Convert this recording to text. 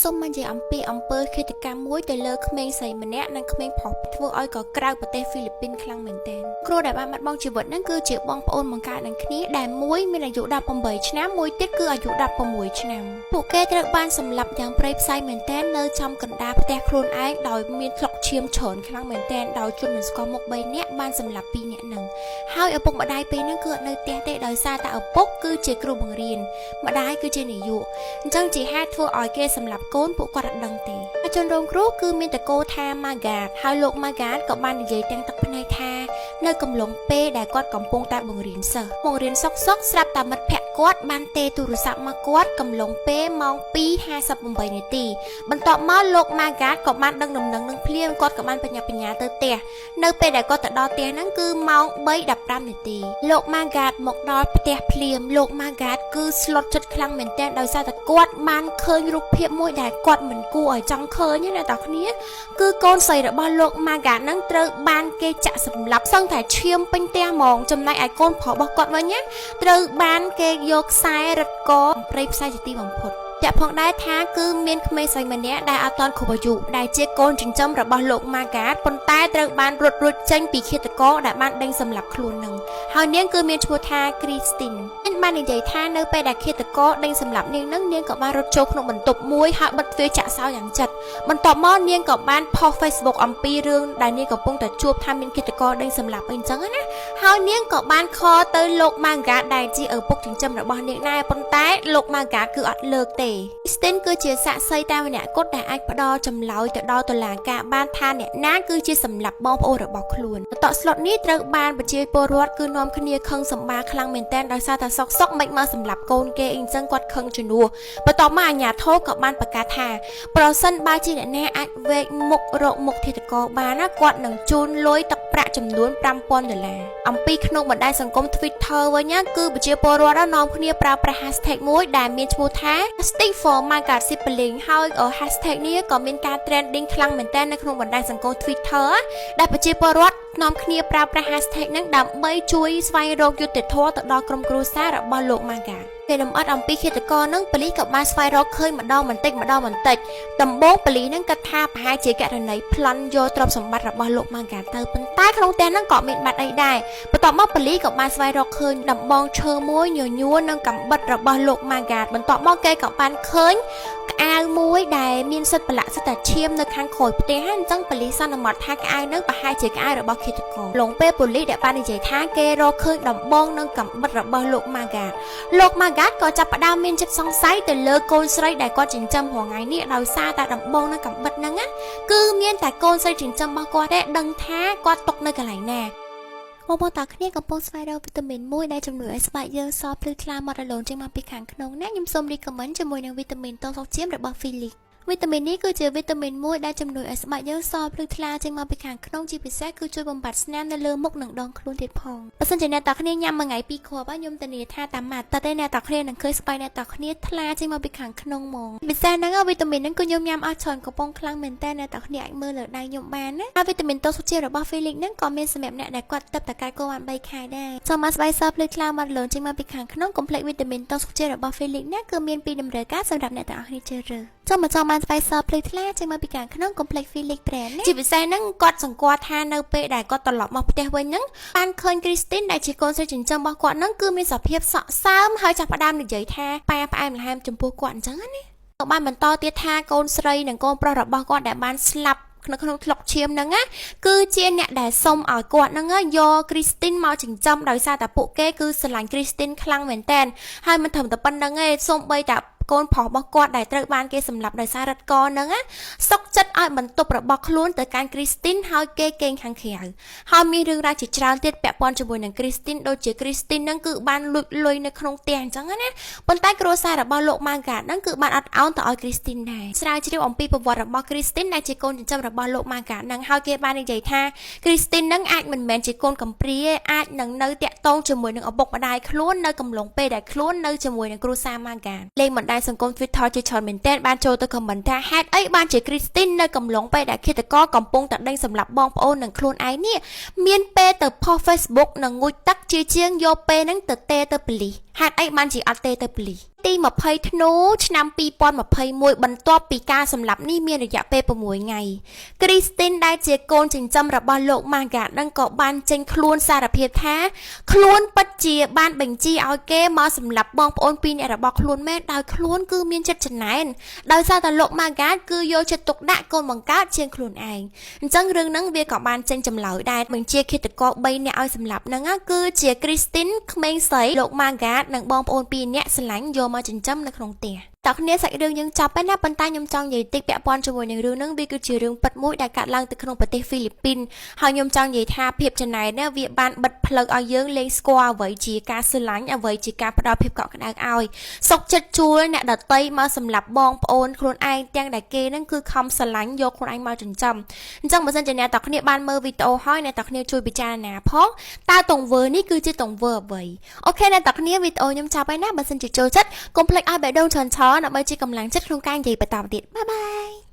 សូមនិយាយអំពីអំពើឃាតកម្មមួយទៅលើក្មេងស្រីម្នាក់និងក្មេងប្រុសធ្វើឲ្យកក្រៅប្រទេសហ្វីលីពីនខ្លាំងមែនទែនគ្រូដែលបានបាត់បង់ជីវិតហ្នឹងគឺជាបងប្អូនបង្កើតនឹងគ្នាដែលមួយមានអាយុ18ឆ្នាំមួយទៀតគឺអាយុ16ឆ្នាំពួកគេត្រូវបានសម្លាប់យ៉ាងព្រៃផ្សៃមែនទែននៅចំកណ្ដាលផ្ទះខ្លួនឯងដោយមានថ្លុកឈាមច្រើនខ្លាំងមែនទែនដោយជនមិនស្គាល់មុខ3នាក់បានសម្លាប់2នាក់ហ្នឹងហើយឪពុកម្ដាយពេលហ្នឹងគឺអត់នៅផ្ទះទេដោយសារតែឪពុកគឺជាគ្រូបង្រៀនម្ដាយគឺជានាយកអញ្ចឹងជាហេតុធ្វើឲ្យគេសម្លាប់កូនពួកគាត់អត់ដឹងទេហើយជនរងគ្រោះគឺមានតកោថាម៉ាហ្គាតហើយលោកម៉ាហ្គាតក៏បាននិយាយទាំងទឹកភ្នែកថានៅកំឡុងពេលដែលគាត់កំពុងតែបង្រៀនសិស្សបង្រៀនសុកសុកស្រាប់តែមិត្តភ័ក្តិគាត់បានទេទូរស័ព្ទមកគាត់កំឡុងពេលម៉ោង2:58នាទីបន្ទាប់មកលោកម៉ាហ្គាតក៏បានដឹងដំណឹងនឹងភ្លាមគាត់ក៏បានបញ្ញាបញ្ញាទៅផ្ទះនៅពេលដែលគាត់ទៅដល់ផ្ទះហ្នឹងគឺម៉ោង3:15នាទីលោកម៉ាហ្គាតមកដល់ផ្ទះភ្លាមលោកម៉ាហ្គាតគឺស្លុតចិត្តខ្លាំងមែនទែនដោយសារតែគាត់បានឃើញរូបភាពមួយដែលគាត់មិនគួរឲ្យចង់ឃើញណាតើគ្នាគឺកូនស្រីរបស់លោកម៉ាហ្គាតហ្នឹងត្រូវបានគេចាក់សម្លាប់សឹងតែឈាមពេញផ្ទះហ្មងចំណែកឯកូនប្រុសរបស់គាត់វិញណាត្រូវបានគេយកខ្សែរឹតកព្រៃផ្សៃជាទីបំផុតចាក់ផងដែរថាគឺមានក្មេងស្រីម្នាក់ដែលអត់ទាន់គ្រប់អាយុដែលជាកូនចិញ្ចឹមរបស់លោកម៉ាហ្គាតប៉ុន្តែត្រូវបានរត់រួចចេញពីឃាតករដែលបានដេញសម្លាប់ខ្លួននឹងហើយនាងគឺមានឈ្មោះថាគ្រីស្ទីននាងបាននិយាយថានៅពេលដែលឃាតករដេញសម្លាប់នាងនឹងនាងក៏បានរត់ចូលក្នុងបន្ទប់មួយហើយបិទទ្វារចាក់សោយ៉ាងចិត្តបន្ទាប់មកនាងក៏បានផុស Facebook អំពីរឿងដែលនាងកំពុងតែជួបថាមានឃាតករដេញសម្លាប់អីចឹងណាហើយនាងក៏បាន call ទៅលោកម៉ាហ្គាតដែលជាឪពុកចិញ្ចឹមរបស់នាងដែរប៉ុន្តែលោកម៉ាហ្គាតគឺអត់លើកទេស្ទីនគឺជាសាក្សីតែម្នាក់គត់ដែលអាចផ្ដល់ចម្លើយទៅដល់តុលាការបានថាអ្នកណាគឺជាសម្លាប់បងប្អូនរបស់ខ្លួនតក់ស្លុតនេះត្រូវបានប្រជាពលរដ្ឋគឺនាំគ្នាខឹងសម្បាខ្លាំងមែនទែនដោយសារតែសុកសុកមិនមកសម្លាប់កូនគេអីចឹងគាត់ខឹងជំនួសបន្ទាប់មកអាជ្ញាធរក៏បានប្រកាសថាប្រសិនបើជាអ្នកណាអាចវែកមុខរកមុខឃាតករបានណាគាត់នឹងជូនលុយទឹកប្រាក់ចំនួន5000ដុល្លារអំពីក្នុងបណ្ដាញសង្គម Twitter វិញណាគឺប្រជាពលរដ្ឋនាំគ្នាប្រើប្រាស់ hashtag មួយដែលមានឈ្មោះថា Justice for Magat Sibling ហើយ hashtag នេះក៏មានការ trending ខ្លាំងមែនទែននៅក្នុងបណ្ដាញសង្គម Twitter ដែលប្រជាពលរដ្ឋនាំគ្នាប្រើប្រាស់ hashtag ហ្នឹងដើម្បីជួយស្វែងរកយុត្តិធម៌ទៅដល់ក្រុមគ្រួសាររបស់លោក Magat គេលម្អិតអំពីឃាតករហ្នឹងប៉ូលីសក៏បានស្វែងរកឃើញម្ដងបន្តិចម្ដងបន្តិចដំបូងប៉ូលីសហ្នឹងគិតថាប្រហែលជាករណីប្លន់យកទ្រព្យសម្បត្តិរបស់លោកម៉ាហ្គាទៅប៉ុន្តែក្នុងផ្ទះហ្នឹងក៏មានបាត់អីដែរបន្ទាប់មកប៉ូលីសក៏បានស្វែងរកឃើញដំបងឈើមួយញញួរនិងកំបិតរបស់លោកម៉ាហ្គាបន្ទាប់មកគេក៏បានឃើញក្អាវមួយដែលមានសិទ្ធប្រឡាក់សិទ្ធតែឈាមនៅខាងក្រោយផ្ទះអញ្ចឹងប៉ូលីសសន្មតថាក្អាវហ្នឹងប្រហែលជាក្អាវរបស់ឃាតករឡងពេលប៉ូលីសដែលបាននិយាយថាគេរកឃើញដំបងនិងកំបិតរបស់លោកម៉ាហ្គាលោកម៉ាហ្គាក៏ចាប់ផ្ដើមមានចិត្តសង្ស័យទៅលើកូនស្រីដែលគាត់ចិញ្ចឹមរាល់ថ្ងៃនេះដោយសារតែដំបងនិងកំបិតហ្នឹងណាគឺមានតែកូនស្រីចិញ្ចឹមរបស់គាត់ទេដឹងថាគាត់ຕົកនៅកន្លែងណាបងប្អូនតើគ្នាកំពុងស្វែងរកវីតាមីនមួយដែលជំនួយឲ្យស្បែកយើងសភ្លឺថ្លាម៉ត់រលោងចេញមកពីខាងក្នុងណាខ្ញុំសូម recommend ជាមួយនឹងវីតាមីនតូសុកឈាមរបស់ Felix វីតាមីននេះគឺជាវីតាមីនមួយដែលជំនួយឲ្យស្បែកយើងសភ្លឺថ្លាចេញមកពីខាងក្នុងជាពិសេសគឺជួយបំបត្តិស្នាមនៅលើមុខនិងដងខ្លួនទៀតផងបើសិនជាអ្នកតាគ្នាញ៉ាំមួយថ្ងៃពីរគ្រាប់ខ្ញុំធានាថាតាមមួយអាទិត្យទេអ្នកតាគ្នានឹងឃើញស្បែកអ្នកតាគ្នាថ្លាចេញមកពីខាងក្នុងហ្មងពិសេសហ្នឹងវីតាមីនហ្នឹងគឺខ្ញុំញ៉ាំអស់ច្រើនកំប៉ុងខ្លាំងមែនតើអ្នកតាគ្នាអាចមើលលើដៃខ្ញុំបានណាហើយវីតាមីនតូសុជាតិរបស់ Felix ហ្នឹងក៏មានសម្រាប់អ្នកដែលគាត់ទើបតែកាយកូនបាន3ខែដែរសូមមកស្បែកសភ្លឺថ្លាមកលូនចេញមកពីខាងក្នុងកុំភ្លេចវីតាមីនតូសុជាតិរបស់ Felix ណាគឺមានពីរតម្រូវការសម្រាប់អ្នកទាំងអស់គ្នាជ្រើសរើសចូលមកចង់បានស្បែកសភ្លឺថ្លាចេញមកពីខាងក្នុងកុំភ្លេច Felix brand ណាជាពិសេសហ្នឹងគាត់សង្កត់ថានៅពេលដែលគាត់ត្រឡប់មកផ្ទះវិញហ្នឹងបានឃើញគ្រីស្ទីនដែលជាកូនស្រីចិញ្ចឹមរបស់គាត់ហ្នឹងគឺមានសភាពសក់សើមហើយចាប់ផ្ដើមនិយាយថាប៉ាផ្អែមល្ហែមចំពោះគាត់អញ្ចឹងណាក៏បានបន្តទៀតថាកូនស្រីនិងកូនប្រុសរបស់គាត់ដែលបានស្លាប់នៅក្នុងថ្លុកឈាមហ្នឹងណាគឺជាអ្នកដែលសុំឲ្យគាត់ហ្នឹងយកគ្រីស្ទីនមកចិញ្ចឹមដោយសារតែពួកគេគឺស្រឡាញ់គ្រីស្ទីនខ្លាំងមែនតើហើយមិនត្រឹមតែប៉ុណ្្នឹងទេសូម្បីតែកូនប្រុសរបស់គាត់ដែលត្រូវបានគេសម្លាប់ដោយសាររឹតកហ្នឹងណាសុកចិត្តឲ្យបន្ទប់របស់ខ្លួនទៅកាន់គ្រីស្ទីនហើយគេគេងខាងក្រៅហើយមានរឿងរ៉ាវជាច្រើនទៀតពាក់ព័ន្ធជាមួយនឹងគ្រីស្ទីនដូចជាគ្រីស្ទីនហ្នឹងគឺបានលួចលុយនៅក្នុងផ្ទះអញ្ចឹងណាប៉ុន្តែគ្រួសាររបស់លោកម៉ាហ្គាតហ្នឹងគឺបានអត់ឱនទៅឲ្យគ្រីស្ទីនដែរស្រាវជ្រាវអំពីប្រវត្តិរបស់គ្រីស្ទីនដែលជាកូនចិញ្ចឹមរបស់លោកម៉ាហ្គាតហ្នឹងហើយគេបាននិយាយថាគ្រីស្ទីនហ្នឹងអាចមិនមែនជាកូនកំព្រាអាចនឹងនៅតាក់ទងជាមួយនឹងឪពុកម្ដាយខ្លួននៅកំឡុងពេលដែលខ្លួននៅជាមួយនឹងគ្រួសារម៉ាហ្គាតលេងបណ្ដាញសង្គម Twitter ជាច្រើនមែនទែនបានចូលទៅ comment ថាហេតុអីបានជាគ្រីស្ទីននៅកំឡុងពេលដែលឃាតករកំពុងតែដេញសម្លាប់បងប្អូននិងខ្លួនឯងនេះមានពេលទៅផុស Facebook និងងូតទឹកជាជាងយកពេលហ្នឹងទៅទេទៅប៉ូលីស។ ហេតុអីបានជាអត់ទេទៅប៉ូលីសទី20ធ្នូឆ្នាំ2021បន្ទាប់ពីការសម្លាប់នេះមានរយៈពេល6ថ្ងៃគ្រីស្ទីនដែលជាកូនចិញ្ចឹមរបស់លោកម៉ាហ្គានឹងក៏បានចេញខ្លួនសារភាពថាខ្លួនពិតជាបានបញ្ជាឲ្យគេមកសម្លាប់បងប្អូនពីរនាក់របស់ខ្លួនមែនដោយខ្លួនគឺមានចិត្តចំណែនដោយសារតែលោកម៉ាហ្គាគឺយកចិត្តទុកដាក់កូនបង្កើតជាងខ្លួនឯងអញ្ចឹងរឿងហ្នឹងវាក៏បានចេញចម្លើយដែរបញ្ជាឃាតករ3នាក់ឲ្យសម្លាប់ហ្នឹងគឺជាគ្រីស្ទីនក្មេងស្រីលោកម៉ាហ្គានិងបងប្អូនពីរនាក់ស្រឡាញ់យកមកចិញ្ចឹមនៅក្នុងផ្ទះតើគ្នាសាច់រឿងយើងចប់ហើយណាប៉ុន្តែខ្ញុំចង់និយាយតិចពាក់ព័ន្ធជាមួយនឹងរឿងហ្នឹងវាគឺជារឿងពិតមួយដែលកើតឡើងទៅក្នុងប្រទេសហ្វីលីពីនហើយខ្ញុំចង់និយាយថាភាពចំណែនណាវាបានបិទផ្លូវឲ្យយើងលែងស្គាល់អ្វីជាការស្រឡាញ់អ្វីជាការផ្ដល់ភាពកក់ក្ដៅឲ្យសុកចិត្តជួលអ្នកដតីមកសម្លាប់បងប្អូនខ្លួនឯងទាំងដែលគេហ្នឹងគឺខំស្រឡាញ់យកខ្លួនឯងមកចិញ្ចឹមអញ្ចឹងបើសិនជាអ្នកតគ្នាបានមើលវីដេអូហើយអ្នកតគ្នាជួយពិចារណាផងតើទង្វើនេះគឺជាទង្វើអ្វីOK អ្នកតគ្នាវីដេអូខ្ញុំចប់ហើយណាបើសិនជាចូលចិត្តកុំភ្លេចឲ្យបេះដូងច្រើនៗដើម្បីជាកម្លាំងចិត្តក្នុងការនិយាយបន្តទៀត bye bye.